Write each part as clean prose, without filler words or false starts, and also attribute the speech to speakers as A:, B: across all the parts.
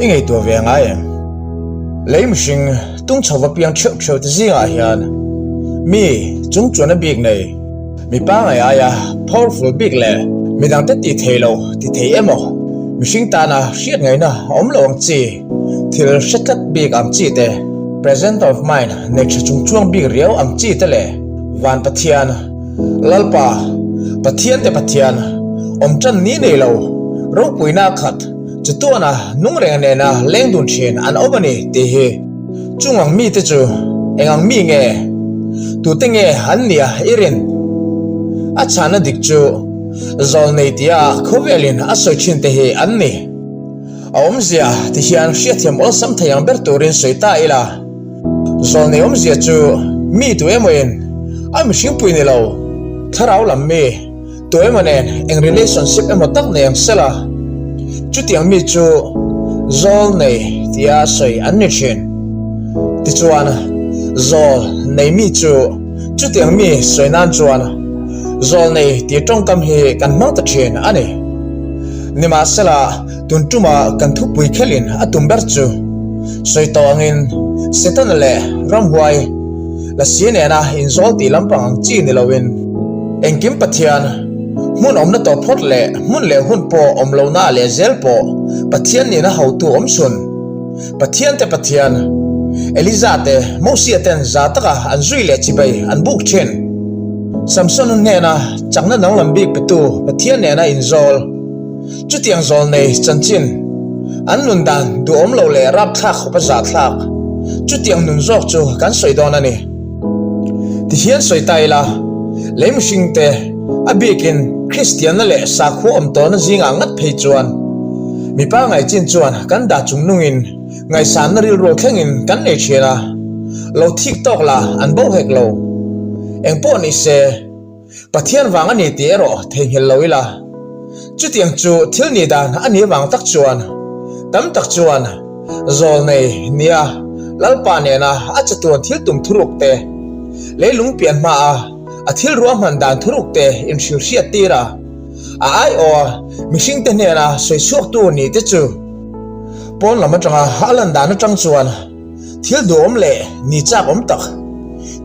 A: I ngaihtuah ve ngai em? Lei mihring tung chho va piang theuh theuh te zingah hian mi chung chuan a bik nei, mi pangai aia powerful bik leh midangte tih thei lo ti thei emaw mihring tana hriat ngaihna awm lo ang chi thil hre tlat bik ang chi te, present of mind nei tha chung chuang bik riau ang chi te leh Van Pathian, Lalpa, Pathian te Pathian, awm tan ni nei lo, ropuina a khat, chatuana nung renga nena leng dun thin an awm a ni tih hi. Chung ang mite chu eng ang mi nge? Tute nge an nia i rin? A chhana dik chu Zawlnei tia khawvelin a sawi thin te hi an ni. A awmzia ti hian hriatthiam awlsam thei ang ber turin sawi ta ila. Zawlnei awmzia chu mi tu emawin a mihringpui ni lo, thlarau lam mi tu emaw nen eng relationship emaw tak nei ang sela, chutiang mi chu zawlnei tia sawi an ni thin. Tichuan, zawl nei mi chu chutiang mi sawi nan chuan zawlnei tih tawngkam hi kan hmang ta thin a ni. Nimahsela, Tun tumah kan thupui khelin a tum ber chu sawi tawh angin Setana leh ramhuai lasi nena inzawl tih lampang ang chi ni loin engkim Pathian hmun awmna tawh phawt leh hmun leh hun pawh awm lohna leh zel pawh Pathian nihna hotu awm chhun Pathian te Pathian Eliza te Mosia ten za taka an zui leh chibai an buk thin Samson-a hnena chakna danglam bik petu Pathian nena inzawl Chutiang zawl nei chanchin, an nun dan duhawm lo leh rapthlak khawp a zahthlak. Chutiang nun zawk chu kan sawi dawn a ni. Tihian sawi ta ila, lei mihring te, a bikin Kristianna leh sakhua awm tawhna zingah ngat phei chuan, mipa ngaihchin chuan kan dah chung nungin ngaihsanna rilru thlengin kan nei thin a, lo thik tawk la an bo hek lo. Engpawh ni se. Pathian vang a ni tih erawh theihnghilh lo ila. Chutiang chu thil nih dan a nih vang tak chuan tam tak chuan zawlnei nia Lalpa nena a chatuan thil tum thuruk te, leilung pian hmaa a thil ruahman dan thuruk te inhrilhriat tir a, a aiawha mihringte hnena sawi chhuaktu nih te chu pawn lam atanga a lan dan atang chuan Thil duhawm leh ni chak awm tak,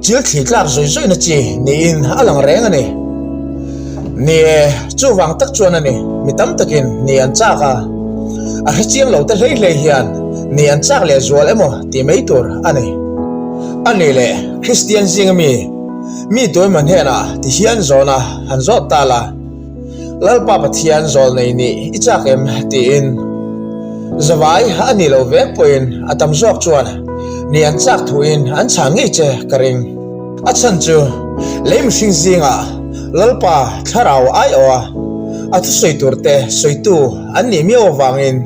A: chil thli tlak zawi zawina chi niin a lang reng a ni. Ni e, chuvang tak chuan a ni, mi tam takin ni an chak a, a hre chiang lo te hlei hlei hian ni an chak leh zual emaw tih mai tur a ni. A ni leh, Kristian zinga mi, mi tuemaw hnenah ti hian zawhna han zawt ta la, Lalpa Pathian zawl nei nih i chak em? tiin Zavai a nih loh vek pawhin a tam zawk chuan ni an chak thuin an chhan ngei che ka ring. A chhan chu lei mihring zingah Lalpa thlarau aiawha a thusawi turte sawitu an nih miau avangin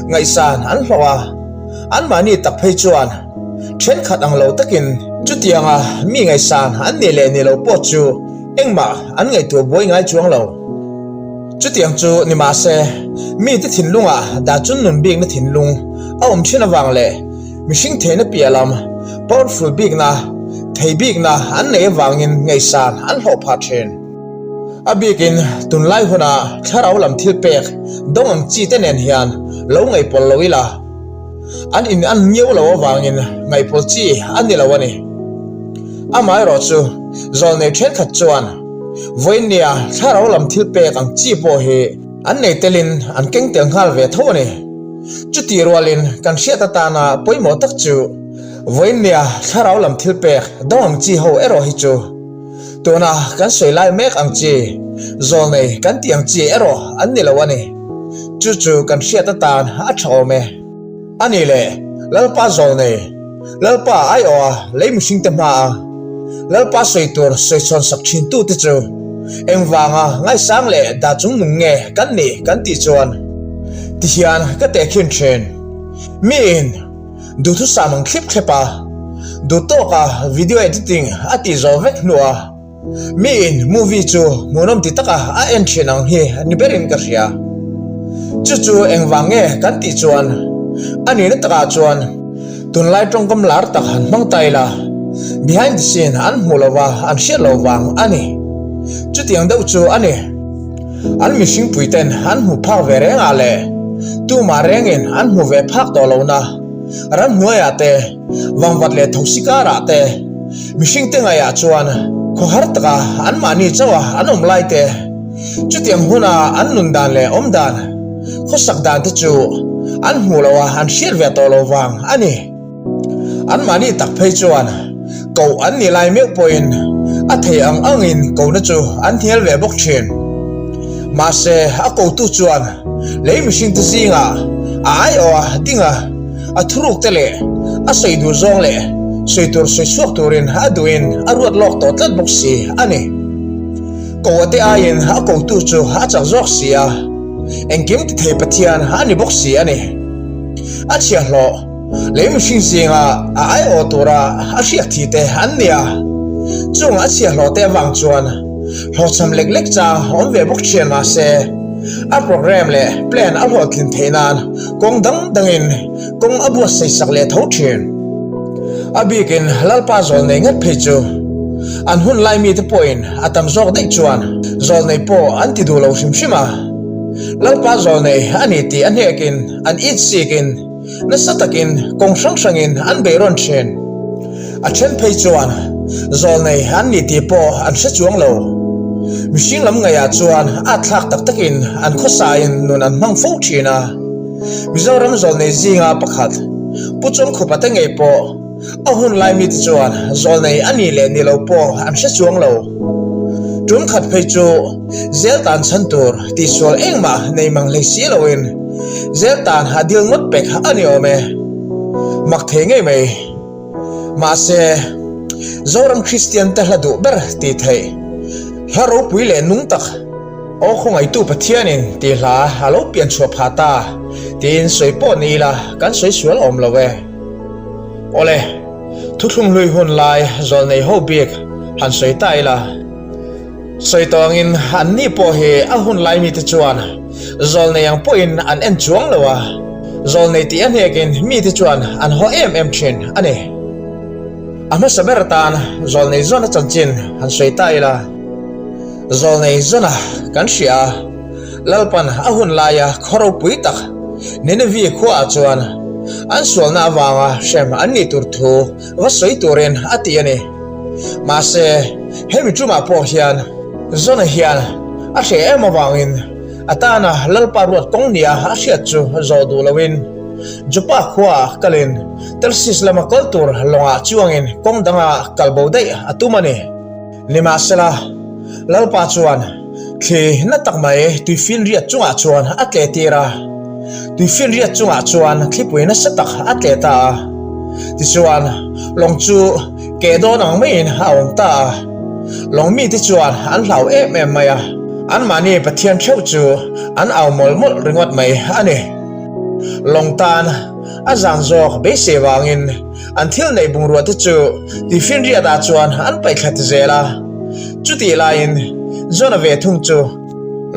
A: ngaihsan an hlawh a, anmahni tak phei chuan thenkhat ang lo takin chutianga mi ngaihsan an nih leh nih loh pawh chu Engmah an ngaihtuah buai ngai chuang lo. Chutiang chu ni mahse, mite thinlungah dah chun nun bikna thinlung a awm thin avang leh mihring theihna piah lam powerful bikna, thei bikna an nei avangin ngaihsan an hlawh phah thin. A bikin tunlai huna thlarau lam thil pek dawng ang chi te nen hian lo ngaihpawlh lo ila, an in an ngiau lo avangin ngaihpawlh chi a ni lo a ni. Amaherawh chu, zawlnei thenkhat chuan vawinia thlarau lam thil pek ang chi pawh hi an nei telin an keng tel nghal ve tho a ni. Chutih rualin kan hriat atana pawimawh tak chu vawinia thlarau lam thil pek dawng ang chi ho erawh hi chu tuna kan sawi lai mek ang chi, zawlnei kan tih ang chi erawh an ni lo a ni. Chu chu kan hriat atan a tha awm e. A ni le, Lalpa zawlnei, Lalpa aiawha lei mihringte hmaa Lalpa sawi tur sawi chhawn sak thintute chu engvanga ngaisang leh dah chung nung nge kan nih kan tih chuan tihian ka tehkhin thin. Miin duhthusam ang thlip thlep a, duhtawka video editing a tih zawh vek hnuah, Miin movie chu hmuhnawm ti taka a en thin ang hi ni berin ka hria. Chu chu engvang nge kan tih chuan a nihna takah chuan tunlai tawngkam lar tak han hmang ta ila, behind the scene an hmuh lova an hriat lo vang a ni. Chutiang deuh chu a ni. An mihringpui ten an hmuh phak ve reng ah le. Tumah rengin an hmu ve phak tawh lohna ramhnuaiah te, vangvat leh thosi karah te, mihringte ngaihah chuan khawhar taka anmahni chauha an awm lai te, chutiang huna an nun dan leh awm dan, khawsak dan te chu an hmuh loh a an hriat ve tawh lo vang a ni. Anmahni tak phei chuan koh an nih lai meuh pawhin a thei ang angin kohna chu an hnial ve bawk thin. Mahse, a kotu chuan lei mihringte zingah a aiawh a ding a, a thurukte leh a sawi duh zawng leh sawi tur sawi chhuak turin a duhin a ruat lawk tawh tlat bawk si a ni. Koh te aiin a kotu chu a chak zawk si a, engkim ti thei Pathian a ni bawk si a ni. A chhiahhlawh lei mihring zinga a aiawh tura a hriak thi te an ni a, chung a chhiahhlawh te avang chuan hlawhchham lek lek chang awm ve bawk thian mahse, a programme leh plan a hlawhtlin theih nan kawng dang dangin kawng a buatsaih sak leh tho thin. A bikin Lalpa zawlnei ngat phei chu an hun lai mite pawhin a tam zawk daih chuan zawlnei pawh an ti duh lo hrim hrim a. Lalpa zawlnei a ni tih a hnekin an itsikin nasa takin kawng hrang hrangin an beih rawn thin. A then phei chuan zawlnei an ni tih pawh an hre chuang lo. Mihring lam ngaihah chuan at thlak tak takin an khawsain nun an hmang fo thin a. Mizoram zawlnei zinga pakhat Pu Chawngkhupa te ngei pawh a hun lai mite chuan zawlnei a nih leh ni lo pawh an hre chuang lo. Tum khat phei chu zel tan chhan tur tihsual engmah nei mang hlei si loin zel tan a dil ngawt pek a ni awm e. Mak thei ngei mai. Mahse, Zoram Kristian te hla duh ber tih theih, hla ropui leh nung tak, Aw khawngaihtu Pathianin tih hla a lo pian chhuah phah ta tiin sawi pawh ni ila kan sawi sual awm lo e. Awle, thuthlung hlui hun lai zawlnei ho bik han sawi ta ila. Sawi tawh angin anni pawh hi a hun lai mite chuan zawlnei ang pawhin an en chuang lo a, zawlnei tih a hnekin mite chuan an haw em em thin a ni. A hmasa ber atan zawlnei zawna chanchin han sawi ta ila. Zawlnei zawna kan hria a, Lalpan a hun laia khaw ropui tak Nineveh khuaah chuan an sualna avanga hrem an nih tur thu va sawi turin a ti a ni. Mahse, hemi tumah pawh hian Zona hian a hre em avangin a tana Lalpa ruat kawng nia a hriat chu zawh duh loin Joppa khuaah kalin Tarsis lama kal tur lawngah chuangin kawng danga kal bo daih a tum a ni. Nimahsela, Lalpa chuan thli na tak mai tuifinriat chungah chuan a tle tir a, tuifinriat chungah chuan thlipui nasa tak a tle ta a. Tichuan, lawng chu keh dawn ang maiin a awm ta a. Lawng mite chuan an hlau em em mai a, anmahni Pathian theuh chu an au mawlh mawlh ringawt mai a ni. Lawng tan a zan zawk beisei vangin An thil neih bungrua te chu tuifinriat ah chuan an paih thla ti zel a. Chutih laiin John-a ve thung chu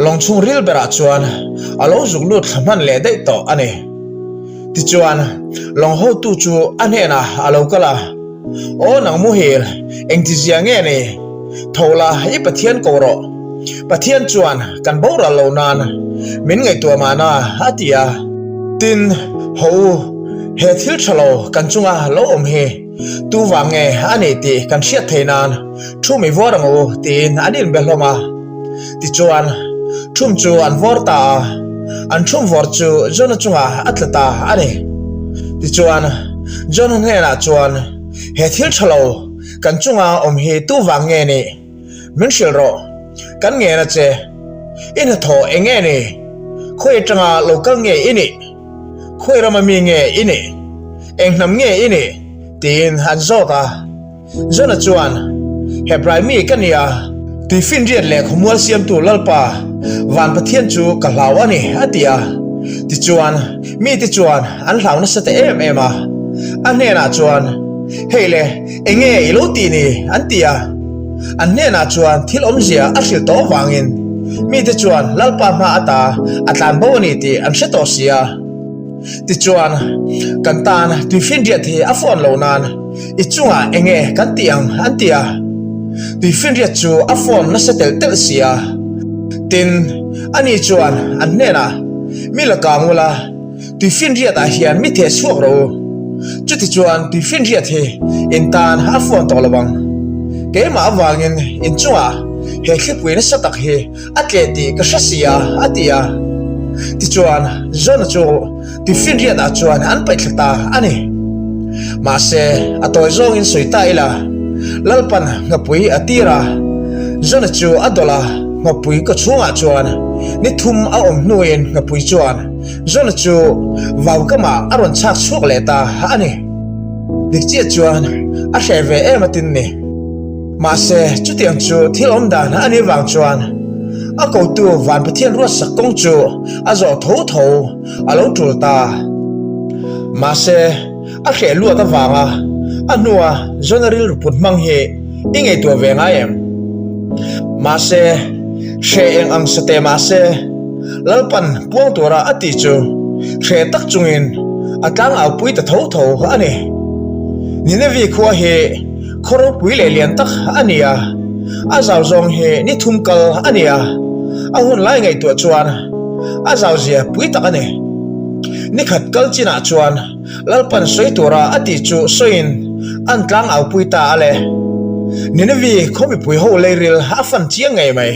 A: lawng chhung ril berah chuan a lo zuk lut thla hman leh daih tawh a ni. Tichuan, lawng hotu chu a hnenah a lo kal a, Aw nang muhil, engtizia nge ni? Tho la, i Pathian ko rawh. Pathian chuan kan boral lo nan min ngaihtuah mahna a ti a. Tin, haw u, he thil tha lo kan chunga lo awm hi tu vang nge a ni tih kan hriat thei nan thu mi vawr ang u tiin an inbe hlawm a. Tichuan, thum chu an vawr ta a, an thum vawr chu Jona chungah a tla ta a ni. Tichuan, Jona hnenah chuan, He thil tha lo kan chunga awm hi tu vang nge ni? Min hrilh rawh, kan ngen a che. I hnathawh eng nge ni? Khawi atanga lo kal nge i nih? Khawi rama mi nge i nih? Eng hnam nge i nih? tiin an zawt a. Jona chuan, Hebrai mi ka nia, tuifinriat leh khawmual siamtu Lalpa, van Pathian chu ka hlau a ni, a ti a. Tichuan, mite chuan an hlau nasa ta em em a. A hnenah chuan, Hei le, eng nge i lo tih ni? an ti a. An hnenah chuan thil awmzia a hrilh tawh avangin mite chuan Lalpa hma ata a tlan bo a ni tih an hre tawh si a. Tichuan, kan tan tuifinriat hi a fawn lo nan i chungah eng nge kan tih ang? an ti a. Tuifinriat chu a fawn nasa telh telh si a. Tin, ani chuan an hnenah. Mi la kang ula, tuifinriat ah hian mi theh chhuak rawh u. Chutichuan tuifinriat hi in tan a fuan tawh lo ang. Keimah avangin in chungah he thlipui nasa tak hi a tleh tih ka hre si a, a ti a. Tichuan Jona chu tuifinriat ah chuan an paih thla ta a ni. Mahse, a tawi zawngin sawi ta ila, Lalpan nghapui a tir a, Jona chu a dawlh a, nghapui kaw chhungah chuan ni thum a awm hnuin nghapui chuan Jona chu vau kamah a rawn chhak chhuak leh ta a ni. Dik chiah chuan a hreh ve em atin ni. Mahse, chutiang chu thil awm dan a nih vang chuan a kotu Van Pathian ruatsak kawng chu a zawh tho tho a lo tul ta. Mahse, a hreh luat avanga a hnua Jona rilru put hmang hi i ngaihtuah ve ngai em? Mahse, hreh eng ang sa teh mahse, Lalpan puang tura a tih chu hreh tak chungin a tlang au pui ta tho tho a ni. Ninevi khua hi khaw ropui leh lian tak a ni a, a zau zawng hi ni thum kal a ni a, a hun lai ngaihtuah chuan a zau zia pui tak a ni. Ni khat kal chinah chuan Lalpan sawi tura a tih chu sawiin an tlang au pui ta a le. Ninevi khaw mipui ho leiril a fan chiang ngei mai.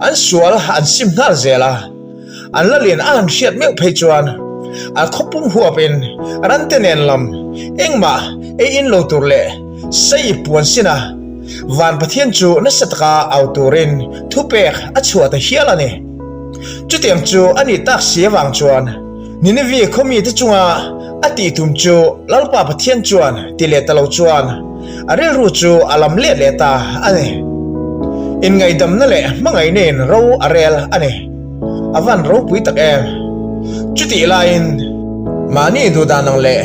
A: An sual an sim nghal zel a, an la lian a han hriat meuh phei chuan a khawpum huapin rante nen lam engmah ei in lo tur leh sei puan sin a, Van Pathian chu nasa taka au turin thupek a chhuah ta hial a ni. Chutiang chu a nih tak si avang chuan Ninevi khaw mite chunga a tih tum chu Lalpa Pathian chuan ti leh ta lo chuan a rilru chu a lam let leh ta a ni. Inngaihdamna leh hmangaihna in ro a rel a ni. A van ropui tak em! Chutih laiin mahni duh dan ang leh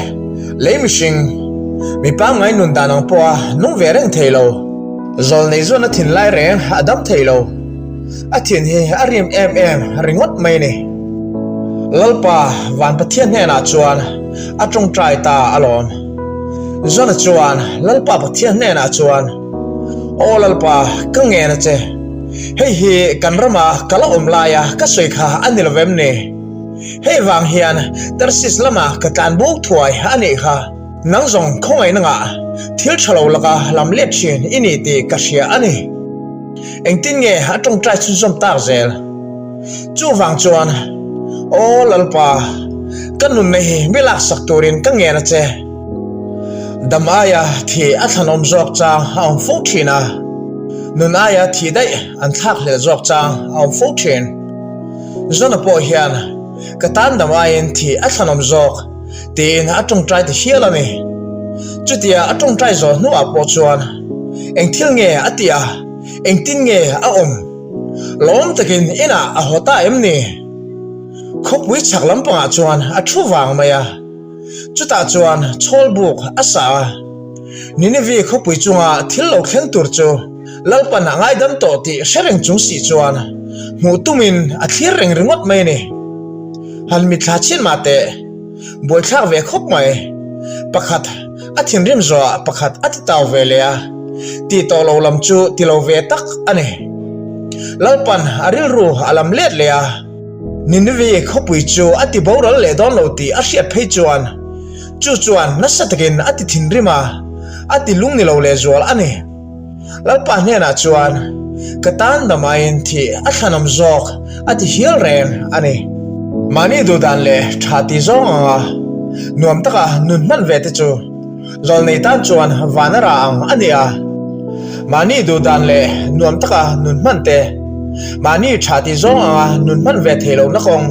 A: lei mihring, mi pangngai nun dan ang pawha nung ve reng thei lo. Zawlnei zawn a thin lai reng a dam thei lo. A thin hi a rim em em ringawt mai ni. Lalpa Van Pathian hnenah chuan a tawngtai ta alawm. Jona chuan Lalpa Pathian hnenah chuan, Aw Lalpa, ka ngen a che. Hei hi kan rama ka la awm laia ka sawi kha a ni lovem ni? Hei vang hian Tarsis lama ka tlan bo thuai a nih kha. Nang zawng khawngaihna ngah thil tha lo laka lam let thin i ni tih ka hria a ni. Engtin nge a tawngtai chhunzawm tak zel? Chuvang chuan, Aw Lalpa, ka nunna hi mi laksak turin ka ngen a che. Dam aia thi a thlanawm zawk chang a awm fo thin a, nun aia thi daih an thlakhlelh zawk chang a awm fo thin. Jona pawh hian, Ka tan dam aiin thi a thlanawm zawk, tiin a tawngtai ta hial a ni. Chutia a tawngtai zawh hnuah pawh chuan eng thil nge a tih a, engtin nge a awm? Lawm takin inah a haw ta em ni? Khawpui chhak lampangah chuan a thu vang mai a, chutah chuan chhawl buk a sa a. Ninivi khawpui chunga thil lo thleng tur chu Lalpan a ngaidam tawh tih hre reng chung si chuan hmuh tumin a thlir reng ringawt mai a ni. Han mitthla chhin mah teh, buaithlak ve khawp mai. Pakhat a thinrim zawhah pakhat a ti tau ve leh a, ti tawh lo lam chu ti lo ve tak a ni. Lalpan a rilru a lam let leh a, Ninive khawpui chu a ti boral leh dawn lo tih a hriat phei chuan chu chuan nasa takin a ti thinrim a, a ti lung ni lo lehzual a ni. Lalpa hnenah chuan, Ka tan damaiin thih a thlanawm zawk a ti hial reng a ni. Mahni duhdan leh tha ti zawng anga nuam taka nun hman ve te chu zawlnei tan chuan van a ra ang a ni a. Mahni duhdan leh nuam taka nun hman te, mahni tha ti zawng anga nun hman ve thei lohna kawng,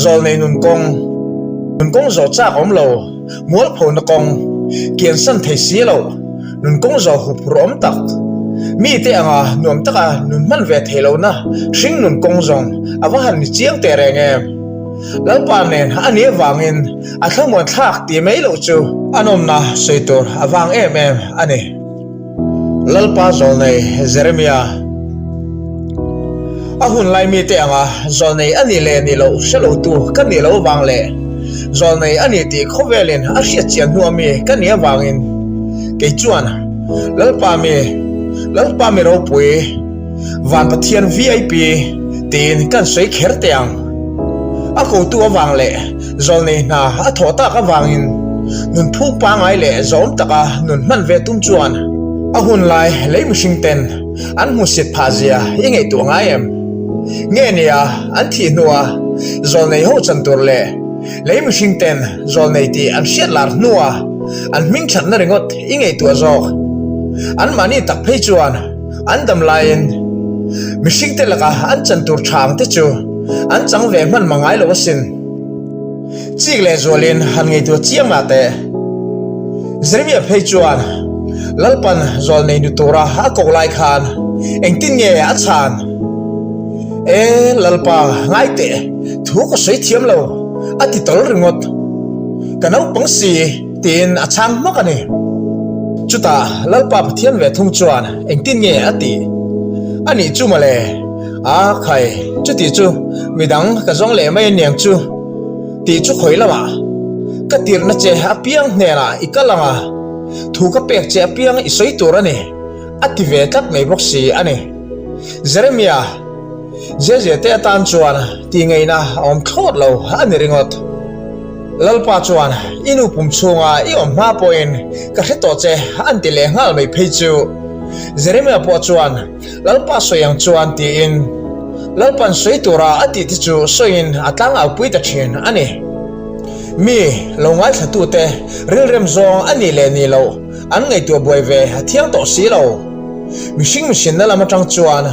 A: zawlnei nun kawng, nun kawng zawh chak awm lo, mualphona kawng, kiansan thei si loh, Nun kawng zawh hup rawh awm tak. Mite anga nuam taka nun hman ve thei lohna hring nun kawng zawng a va han ni chiang teh reng em. Lalpa nen a nih avangin a thlamuan thlak tih mai loh chu a nawmna sawi tur a vang em em a ni. Lalpa zawlnei Jeremia. A hun lai mite anga zawlnei a nih leh nih loh hre lotu ka nih loh avang leh zawlnei a ni tih khawvelin a hriat chian hnua mi ka nih avangin kei chuan Lalpa mi, Lalpa mi ropui, Van Pathian VIP tiin kan sawi kher teh ang. A kotu avang leh zawlnei hna a thawh tak avangin nunphung pangngai leh zawm taka nun hman ve tum chuan a hun lai lei mihring ten an hmusit phah zia i ngaihtuah ngai em? Nge nia an thih hnua zawlnei ho chan tur leh lei mihring ten zawlnei tih an hriat lar hnua an hming thatna ringawt i ngaihtuah zawk? Anmahni tak phei chuan An dam laiin mihringte laka an chan tur tha ang te chu an chang ve hman ma ngai lo asin. Chik leh zualin han ngaihtuah chiang mah teh. Jeremia phei chuan Lalpan zual nei nu tura a koh lai khan engtin nge a chhan? E Lalpa, ngai teh, thu ka sawi thiam lo, a ti tawl ringawt. Ka naupang si. Tiin a chhang hmak a ni. Chutah Lalpa Pathian ve thung chuan engtin nge a tih? A nih chu mawle, a khai, chuti chu midang ka zawng leh mai aniang chu tih chu khawi lamah ka tirhna che apiang hnenah i kal ang a, thu ka pek che apiang i sawi tur a ni, a ti ve tlat mai bawk si a ni. Jeremia, Zezia te atan chuan tih ngaihna a awm thlawt lo a ni ringawt. Lalpa chuan, I nu pum chhunga i awm hma pawhin ka hre tawh che, an ti leh nghal mai phei chu. Jeremia pawh chuan, Lalpa sawi ang chuan tiin Lalpan sawi tura a tih te chu sawiin a tlangaupui ta thin a ni. Mi lo ngaithlatute rilrem zawng a nih leh nih loh an ngaihtuah buai ve a thiang tawh si lo. Mihring mihrinna lam atang chuan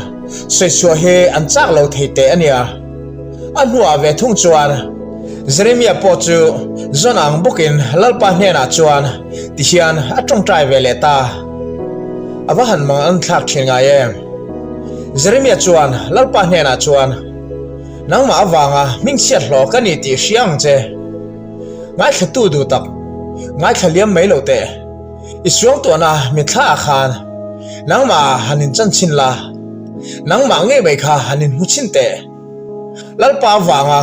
A: sawichhuah hi an chak lo thei teh a nia. A hnuah ve thung chuan Jeremia pawh chu Jona ang bawkin Lalpa hnenah chuan tihian a tawngtai ve leh ta. A va han mang an thlak thin ngai em? Jeremia chuan Lalpa hnenah chuan, Nangmah avanga hmingchhiat hlawh ka ni tih hria ang che. Ngaithlatu duh tak, ngaithla liam mai lo teh. I suangtuahna mitthla ah khan nangmah ah han inchanchin la, nangmah ngei mai kha han inhmu chhin teh. Lalpa avanga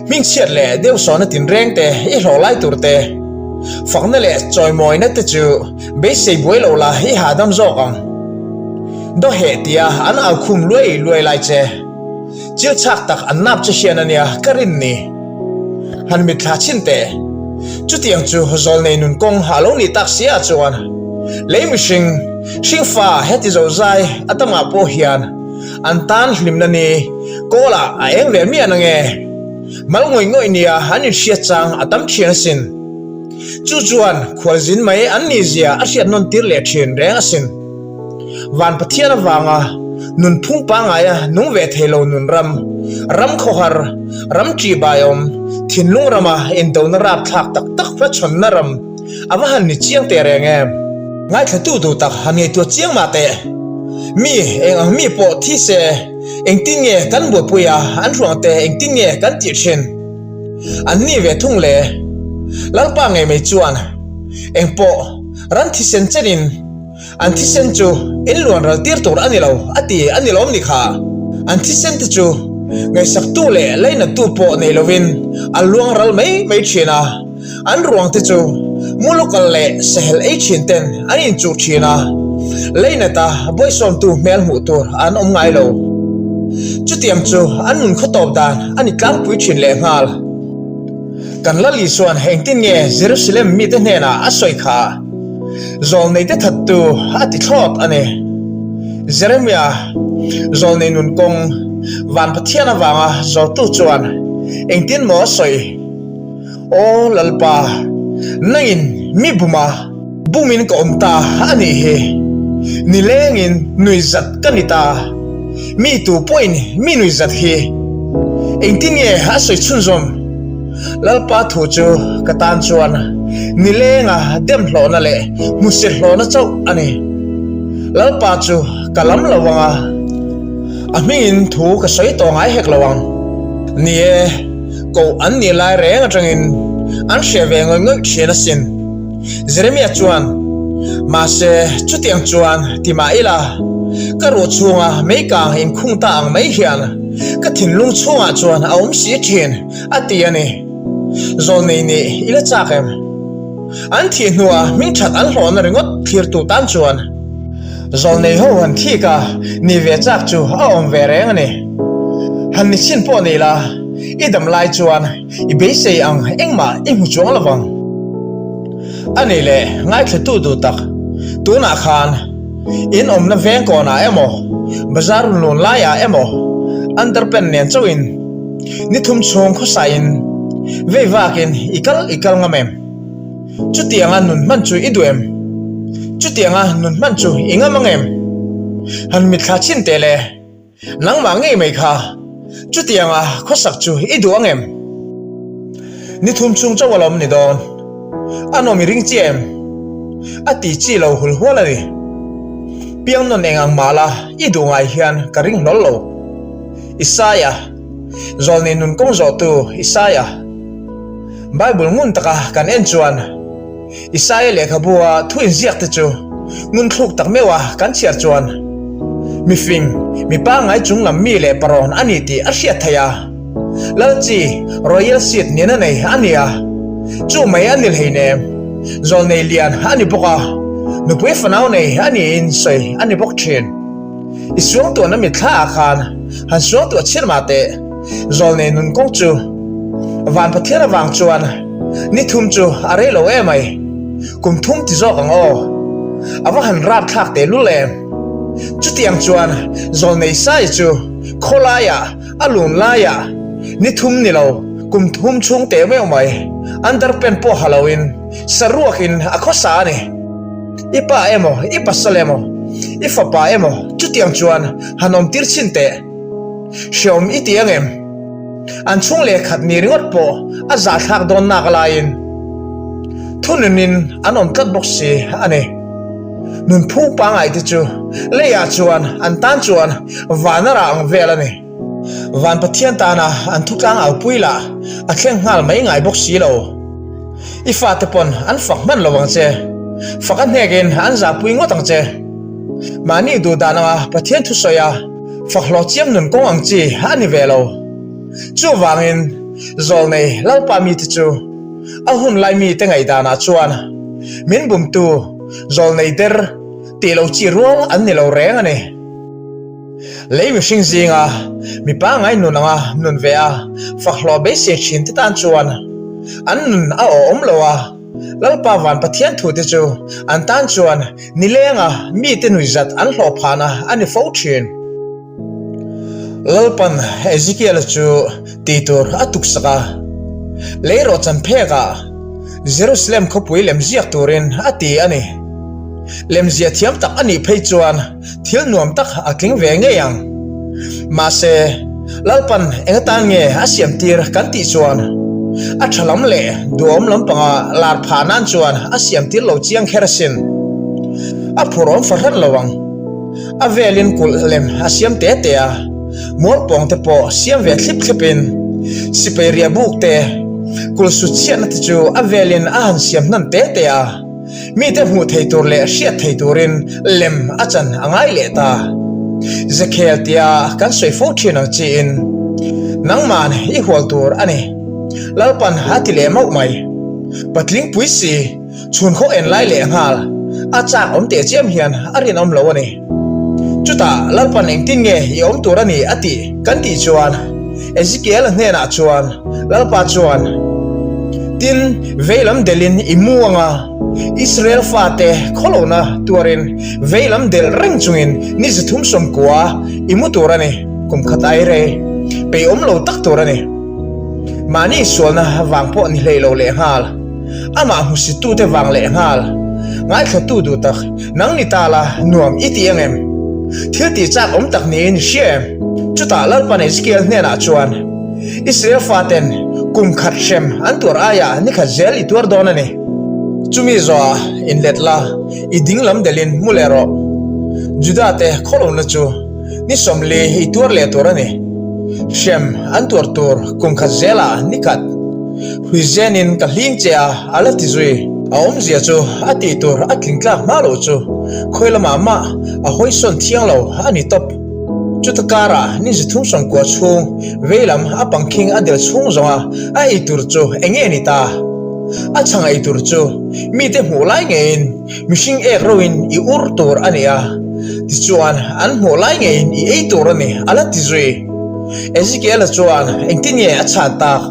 A: hmingchhiat leh deuhsawhna tinreng te i hlawh lai tur te, fakna leh chawimawina te chu beisei buai lo la i hahdam zawk ang. Dawheh tia an au khum luai luai lai che. Chil chak tak an nap che hian ania ka rin ni. Han mitthla chhin teh. Chutiang chu zawlnei nun kawng a lo nih tak si ah chuan lei mihring, hringfa heti zo zai a tamah pawh hian an tan hlimna ni kawlah a eng ve miah nange. Mal ngawih ngawih nia an inhriat chang a tam thin asin. Chu chuan khualzin mai an nih zia a hriat nawn tir leh thin reng asin. Van Pathian avanga nunphung pangaia nung ve thei lo nun ram, ram khawhar, ram ṭihbaiawm, thinlung rama indona rapthlak tak tak hmachhawnna ram a va han ni chiang teh reng em? Ngaithlatu duh tak han ngaihtuah chiang mah teh. Mi eng ang mi pawh thi se engtin nge kan buaipui a, an ruang te engtin nge kan tih thin? An ni ve thung le. Lalpa ngei mai chuan engpawh ran thisen chenin An thisen chu in luan ral tir tur a ni lo, a ti a ni lawm ni kha. An thisen te chu ngaihsaktu leh lainattu pawh nei lovin an luang ral mai mai thin a, an ruang te chu mulukal leh sahel ei thin ten an inchuh thin a, lainata bawisawmtu hmel hmuh tur an awm ngai lo. Chutiang chu an nun khawtawp dan a ni tlangpui thin lehnghal. Kan Lal Isuan engtin nge Jerusalem mite hnenah a sawi kha? Zawlneite thattu a ti thlawt a ni. Jeremia, zawlnei nun kawng van Pathian avanga zawltu chuan engtin maw a sawi? Aw Lalpa, nangin mi buma bumin ka awm ta a nih hi. Nilengin nuihzat ka ni ta. Mi tu pawhin mi nuihzat hi engtin nge a sawi chhunzawm? Lalpa thu chu ka tan chuan nilenga dem hlawhna leh hmusit hlawhna chauh a ni. Lalpa chu ka lam lo ang a, a hmingin thu ka sawi tawh ngai hek lo ang. Ni e, koh an nih lai reng atangin an hriat ve ngawih ngawih thin asin. Jeremia chuan, Mahse, chutiang chuan ti mah ila, ka ruh chhunga meikang inkhung ta ang mai hian ka thinlung chhungah chuan a awm si thin, a ti a ni. Zawlnei nih i la chak em? An thih hnuah hmingthat an hlawhna ringawt thlirtu tan chuan zawlnei ho han thik a, ni ve chak chu a awm ve reng a ni. Han ni chhin pawh ni la. I dam lai chuan i beisei ang engmah i hmu chuang lo vang. A nih leh ngaithlatu duh tak, tunah khan in awmna veng kawnah emaw, bazar runlun laiah emaw underpant nen chauhin ni thum chhung khawsaiin vei vakin i kal i kal ngam em? Chutianga nun hman chu i duh em? Chutianga nun hman chu i ngam ang em? Han mitthla chhin teh le, nangmah ngei mai kha chutianga khawsak chu i duh ang em? Ni thum chhung chauh alawm ni dawn, a nawm i ring chiah em? A ti chi lo hul hual a ni. Piang nawn eng ang mah la i duh ngai hian ka ring hlawl lo. Isaia, Zawlnei nun kawng zawhtu Isaia. Bible ngun taka kan en chuan Isaia lehkhabua thu inziak te chu ngun thluk tak meuh a kan chhiar chuan mifing, mi pangngai chung lam mi leh parawn a ni tih a hriat theih a. Lal chi, royal seat nena nei a ni a, chu mai a ni hleinem, zawlnei lian a ni bawk a, nupui fanau nei a niin sawi a ni bawk thin. I suangtuahna mitthla ah khan han suangtuah chhir mah teh, zawlnei nun kawng chu van Pathian avang chuan ni thum chu a rei lo em ai, kum thum ti zawk ang aw, a va han rap thlak teh lul em. Chutiang chuan zawlnei sai chu khawlaiah a lun laiah ni thum ni lo kum thum chhung teh meuh mai underpant pawh ha loin saruakin a khawsa a ni. I pa emaw, i pasal emaw, i fapa emaw chutiang chuan han awm tir chhin teh. Hreawm i ti ang em? An chhung leh khat ni ringawt pawh a zahthlak dawn nak laiin thununin an awm tlat bawk si a ni. Nunphung pangngai te chu leiah chuan an tan chuan van a rah ang vel a ni. Van Pathian tana an thutlang aupui lah a thleng nghal mai ngai bawk si lo. I fate pawn an fak hman lo ang che. Fak a hnekin an zahpui ngawt ang che. Mahni duh dan anga Pathian thusawi a fak hlawh chiam nun kawng ang chi a ni ve lo. Chuvangin, Zawlnei Lalpa mite chu a hun lai mite ngaihdanah chuan min bumtu Zawlnei der tih lo chi rual an ni lo reng a ni. Lei mihring zinga mi pangngai nun anga nun ve a fak hlawh beisei thin te tan chuan an nun a awhawm lo a, Lalpa van Pathian thu te chu an tan chuan nilenga mite nuihzat an hlawh phahna a ni fo thin. Lalpan Ezekiel-a chu tih tur a tuksak a, lei rawhchan phekah Jerusalem khawpui lemziak turin a ti a ni. Lemziah thiam tak a nih phei chuan Thil nuam tak a tling ve ngei ang. Mahse, Lalpan eng atan nge a siam tir kan tih chuan a tha lam leh duhawm lampanga lar phah nan chuan a siam tir lo chiang kher asin. A phur awm fahran lo ang. A velin kulh lem a siam te te a, mualpawng te pawh siam ve thlip thlipin sipai riah buk te, kulh sut chhiatna te chu a velin a han siam hnan te te a. Mite hmuh thei tur leh hriat thei turin lem a chan a ngai leh ta. Zekhel tia kan sawi fo thin ang chiin, Nangman i hual tur a ni. Lalpan a ti leh mauh mai. Patling pui si, chhun khaw en lai leh nghal, a chak awm teh chiam hian a rinawm lo a ni. Chutah Lalpan engtin nge i awm tur a ni a tih kan tih chuan, Ezekiel-a hnenah chuan Lalpa chuan, Tin, veilam delhin i mu ang a, Israel fate khawlohna tuarin veilam delh reng chungin ni zathum sawmkua i mu tur a ni, kum khat ai rei peihawm lo tak tur a ni. Mahni sualna vang pawh ni hlei lo lehnghal. Amah hmusittute vang leh nghal. Ngaithlatu duh tak, nang ni ta la, nuam i ti ang em? Thil tih chak awm tak niin i hria em? Chutah Lalpan Ezekiel hnenah chuan, Israel faten kum khat hrem an tuar aiah ni khat zel i tuar dawn a ni. Chumi zawhah inlet la, i ding lam delhin mu leh rawh. Juda te khawlona chu ni 40 i tuar leh tur a ni. Hrem an tuar tur kum khat zelah ni khat. Huizenin ka hling che a, a la ti zui. A awmzia chu a tih tur a tling tlak hma loh chu khawi lamah mah a hawisawn thiang lo a ni tawp. Chuta karah ni zithum sawmkua chhung veilam a pangkhing a del chhung zawnga a ei tur chu eng nge ni ta? A chhang ei tur chu mite hmuh lai ngeiin mihring ek roin i ur tur a ni a, tichuan an hmuh lai ngeiin i ei tur a ni a la ti zui. Ezekiela chuan engtin nge a chhan tak?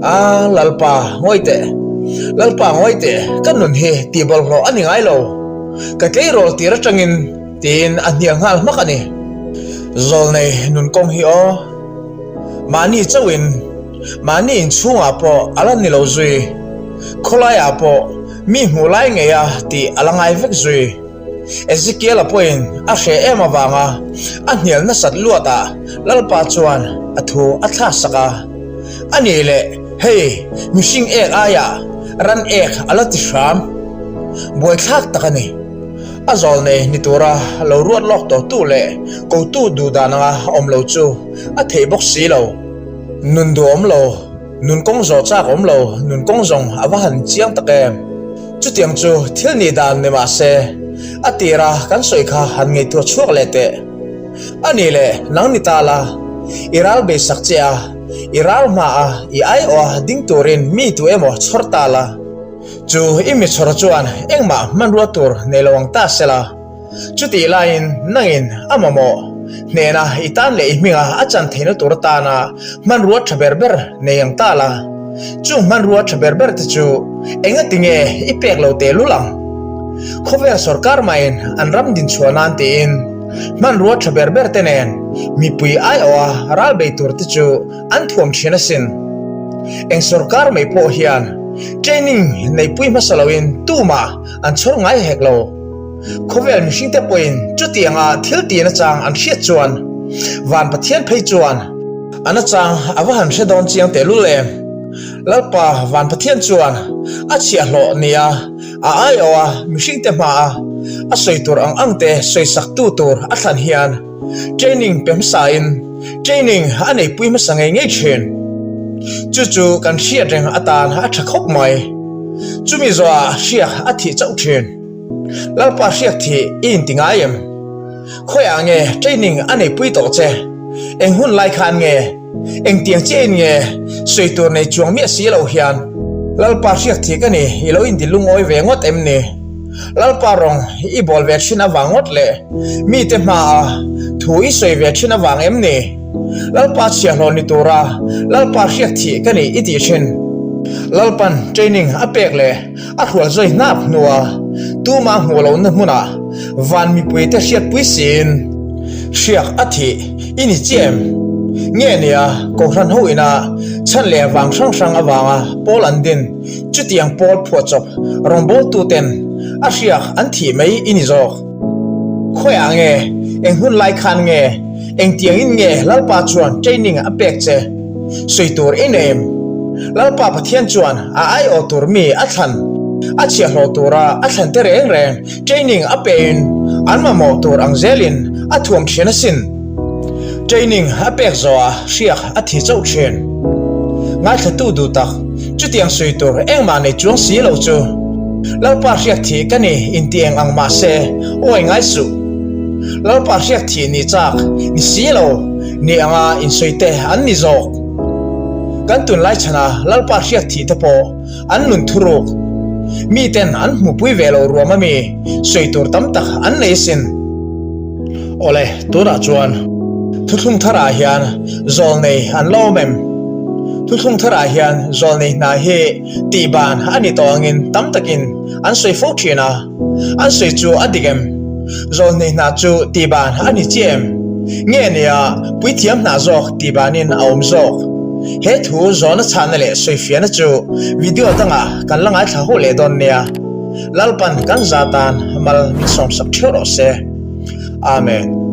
A: A, Lalpa, ngawi teh. Lalpa, ngawi teh, ka nun hi tihbawlhhlawh a ni ngai lo. Ka tleirawl tir atangin tiin a hnial nghal hmak a ni. Zawlnei nun kawng hi aw. Mahni chauhin, mahni inchhungah pawh a la ni lo zui. Khawlaiah pawh mi hmuh lai ngeia tih a la ngai vek zui. Ezekiela pawhin a hreh em avanga a hnial nasat luatah Lalpa chuan a thu a thlaksak a. A nih leh, hei, mihring ek aiah ran ek a la ti hram. Buaithlak tak a ni. A zawlnei ni tura lo ruat lawk tawhtu leh kotu duh dan anga awm lo chu a theih bawk si lo. Nun duhawm lo, nun kawng zawh chak awm lo, nun kawng zawng a va han chiang tak em. Chutiang chu thil nih dan ni mah se, a tira kan sawi kha han ngaihtuah chhuak leh teh. A nih leh, nang ni ta la, i ral beisak che a, i ral hma a, i aiawh a ding turin mi tu emaw chhawr ta la. Chu i mi chhawr chuan engmah hmanrua tur nei lo ang ta se la, chutih laiin nangin a mamawh hnena i tan leh i hminga a chan theihna tur atana hmanrua tha ber ber nei ang ta la. Chung hmanrua tha ber ber te chu engati nge i pek lo tehlul ang? Khawvel sawrkar maiin an ram dinchhuah nan tiin hmanrua tha ber ber te nen mipui aiawha ral bei tur te chu an thuam thin asin. Eng sawrkar mai pawh hian training neipui hmasa loin tumah an chhawr ngai hek lo. Khawvel mihringte pawhin chutianga thil tih nachang an hriat chuan Van Pathian phei chuan a nachang a va han hre dawn chiang tehlul em. Lalpa Van Pathian chuan a chhiahhlawh nia a aiawha mihringte hmaa a sawi tur ang angte sawisaktu tur a thlan hian Training pe hmasain training a neipui hmasa ngei ngei thin. Chu chu kan hriat reng atan a tha khawp mai. Chumi zawhah hriak a thih chauh thin. Lalpa hriak thih i inti ngai em? Khawiah nge training a neipui tawh che? Eng hun lai khan nge? Engtiang chiahin nge sawi tur nei chuang miah si lo hian Lalpa hriak thih ka ni i lo inti lungawi ve ngawt em ni? Lalpa rawng i bawl ve thin avang ngawt leh mite hmaa thu i sawi ve thin avang em ni? Lalpa chhiahhlawh ni tura Lalpa hriak thih ka ni i tih thin. Lalpan training a pek leh a hrual zawi hnap hnua tumah hmuh lohna hmunah van mipuite hriatpui siin hriak a thih i ni chiah em? Nge nia Kohhran ho ina chhan leh vang hrang hrang avanga pawl an din Chutiang pawl phuahchawp rawngbawltuten a hriak an thih mai i ni zawk. Khawiah nge, eng hun lai khan nge, engtiangin nge Lalpa chuan training a pek che? Sawi tur i nei em? Lalpa Pathian chuan a aiawh tur mi a thlan, a chhiahhlawh tura a thlan te reng reng training a pein an mamawh tur ang zelin a thuam thin asin. Training a pek zawhah hriak a thi chauh thin. Ngaithlatu duh tak, chutiang sawi tur engmah nei chuang si lo chu Lalpa hriak thih ka ni inti eng ang mah se, awi ngai suh. Lalpa hriak thih ni chak ni si lo ni anga insawi te an ni zawk. Kan tunlai chhana Lalpa hriak thih te pawh an nun thuruk. Miten an hmupui ve lo ruam ami sawi tur tam tak an nei asin. Awle, tunah chuan Thuthlung Tharah hian zawlnei an la awm em? Thuthlung Tharah hian zawlnei hna hi tihban a ni tawh angin tam takin an sawi fo thin a, an sawi chu a dik em? Zawlnei hna chu tihban a ni chiah em? Nge nia puithiam hna zawk tihbanin a awm zawk? He thu zawhna chhahna leh sawifiahna chu video dangah kan la ngaithla ho leh dawn nia. Lalpan kan za tan mal min sawmsak theuh rawh se. Amen.